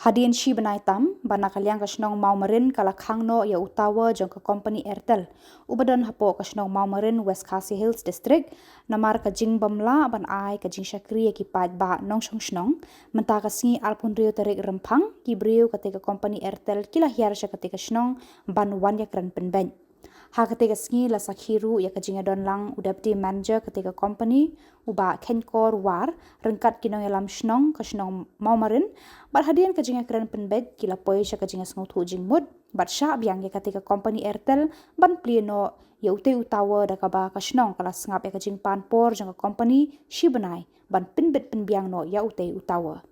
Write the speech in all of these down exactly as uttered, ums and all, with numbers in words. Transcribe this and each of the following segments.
Hadien shi bnai tam ba na ka liang ka shnong Mawmarin ka la khang noh ïa u tower jong ka kompani Airtel uba don hapoh ka shnong Mawmarin, West Khasi Hills District, namar ka jingbym lah ban ai ka jingshakri ïa ki paidbah nongshong shnong, mynta ka sngi arphew hynriew tarik Rymphang, ki briew kata ka kompani Airtel ki la hiar sha kata ka shnong ban wan ïakren pynbeit. Ha kata ka sngi la sakhi ruh ïa ka jingïadon lang u Deputy Manager kata ka kompani, u Bah Khenkor War, ryngkat ki nongïalam shnong ka shnong Mawmarin, bad hadien ka jingïakren pynbeit ki la poi sha ka jingïasngewthuh jingmut bad shah biang ïa kata ka kompani Airtel ban plie noh ïa utei u tower da kaba ka shnong ka la sngap ïa ka jingpan por jong ka kompani shi bnai ban pynbit pynbiang noh ïa utei u tower.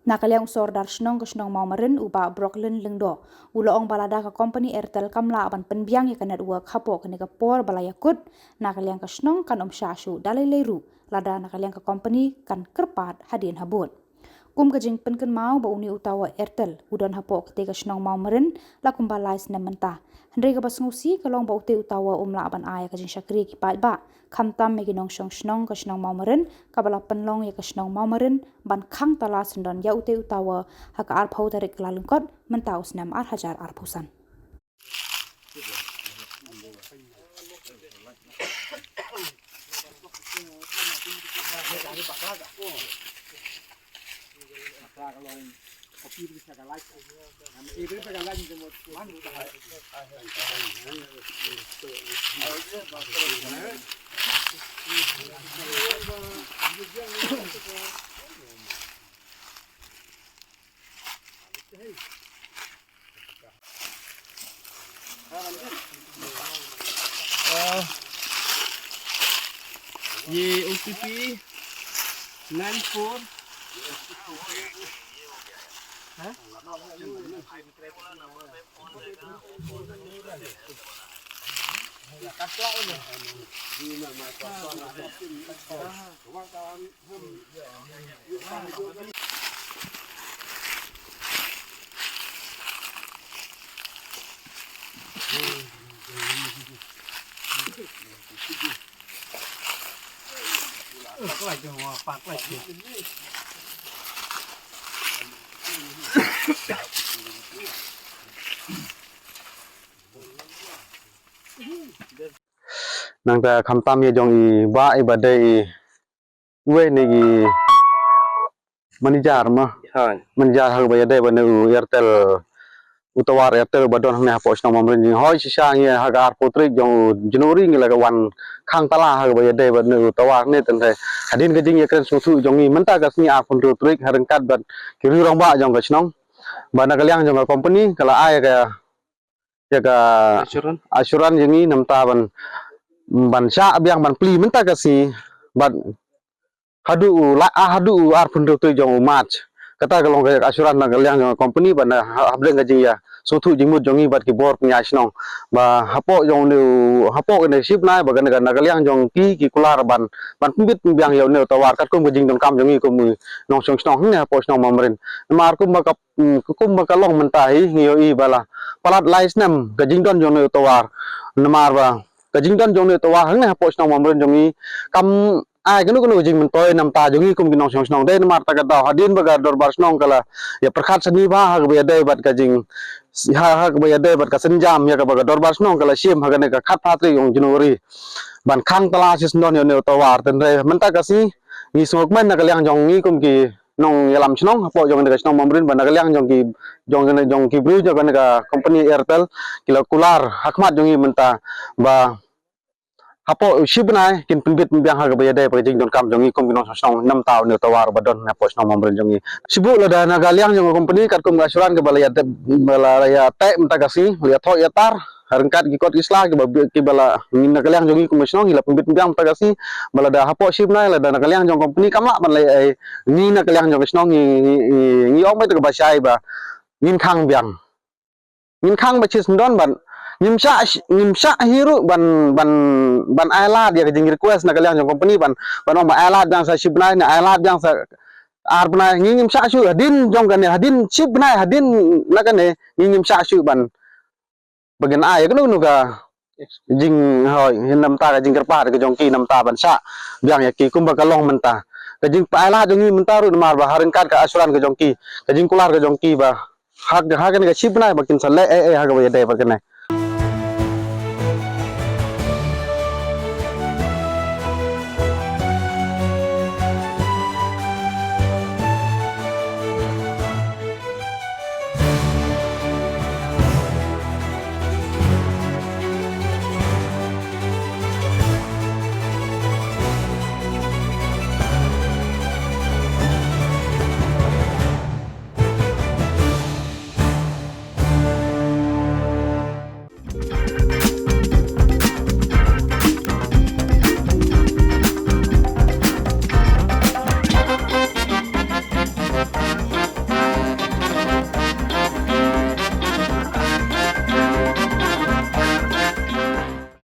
Na ka liang u Sordar shnong ka shnong Mawmarin, u Bah Brooklyn Lyngdoh, u la ong ba lada ka kompani Airtel kam lah ban pynbiang ïa ka network hapoh kane ka por ba la ïakut, na ka liang ka shnong kan ym shah shuh da lei lei ruh lada na ka liang ka kompani kan kyrpad hadien habud. Kum ka jingpynkynmaw ba une u tower Airtel u don hapoh kata ka shnong Mawmarin la kumba lai snem mynta. Hynrei kaba sngewsih ka long ba utei u tower um lah ban ai ka jingshakri ki paidbah, khamtam ïa ki nongshong shnong ka shnong Mawmarin, kaba la pynlong ïa ka shnong Mawmarin ban khang tala syndon ïa utei u tower ha ka arphew tarik Kyllalyngkot mynta u snem ar hajar arphew san. Ye O T P nine four. Nangta khamtam ïa jong i bah i ba dei i wei ne i manager ma. Hai. Manager ha kaba ïadei bad ne u Airtel, u tower Airtel ba don hangne hapoh shnong Mawmarin. Hoi shisha ngi ha ka arphew tarik jong u January ngi la ka wan khang tala ha kaba ïadei bad ne u tower ne, tangba hadien ka jingïakren sngewthuh jong ngi mynta ka sngi arphew hynriew tarik ha ryngkat bad ki riew rangbah jong ka shnong, ba na ka liang jong ka company ka la ai ka ïa ka assurance, assurance ïa ngi namar ban, ban shah biang ban plie mynta ka sngi bad haduh u la, ah, haduh u arphew hynriew tarik jong u March. Kata ka long ka assurance na ka liang jong ka company bad na ha, hapdeng ka jingïasngewthuh jingmut jong ngi bad ki bor pynïaid shnong. Ba hapoh jong une u, hapoh kane shi bnai ba kane ka na ka liang jong ki, ki kular ban, ban pynbit pynbiang ïa une u tower katkum ka jingdonkam jong ngi kum u nongshong shnong hangne hapoh shnong Mawmarin. Namar kumba ka Hmm, ka kum ba ka long mynta hi ngi ïohi ba la palat lai snem ka jingdon jong une u tower. Namar ba ka jingdon jong une u tower hangne hapoh shnong Mawmarin jong ngi kam ai kano kano ka jingmyntoi namar ta jong ngi kum ki nongshong shnong. Dei namar ta ka daw hadien ba ka dorbar shnong ka la ïa pyrkhat sani ba ha kaba ïadei bad ka jing, ha, ha kaba ïadei bad ka sienjam ïa kaba ka dorbar shnong ka la shim ha kane ka khatphra tarik jong January ban khang tala shisyndon ïa une u tower. Tangba mynta ka sngi ngi sngewkmen na ka liang jong ngi kum ki nongïalam shnong hapoh jong kane ka shnong Mawmarin ba na ka liang jong ki, jong kane, jong ki briew jong kane ka company Airtel ki la kular ha khmat jong ngi mynta ba hapoh shi bnai kin pynbit pynbiang ha kaba ïadei bad ka jingdonkam jong ngi kum ki nongshong shnong namar ta une u tower ba don hapoh shnong Mawmarin jong ngi. Shibun lada na ka liang jong ka company katkum ka assurance kaba la ïa teh, ba la ïa teh mynta ka sngi, la ïa thoh ïa tar ha ryngkat ki kot ki sla kiba, kiba la, ngi na ka liang jong ngi kum ka shnong ngi la pynbit pynbiang mynta ka sngi ba lada hapoh shi bnai lada na ka liang jong ka company kam lah ban leh ei, ngi na ka liang jong ka shnong ngi, ngi, ngi, ngi ong beit kaba shai ba ngin khang biang. Ngin khang ba shisyndon ban ngim shah, ngim shah hi ruh ban, ban, ban ai lad ïa ka jingrequest na ka liang jong ka company ban, ban ong ba ai lad biang sa shi bnai ne ai lad biang sa ar bnai, ngi ngim shah shuh hadien jong kane, hadien shi bnai hadien na kane ngi ngim shah shuh ban ba ngin ai ïa kano kano ka jing, hoi, namar ta ka jingkyrpad ka jong ki namar ta ban shah biang ïa ki kumba ka long mynta. Ka jingpynlait jong ngi mynta ruh namar ba ha ryngkat ka assurance ka jong ki, ka jingkular ka jong ki ba ha, ha kane ka shi bnai ba kin sa leh ei ei ha kaba ïadei bad kane.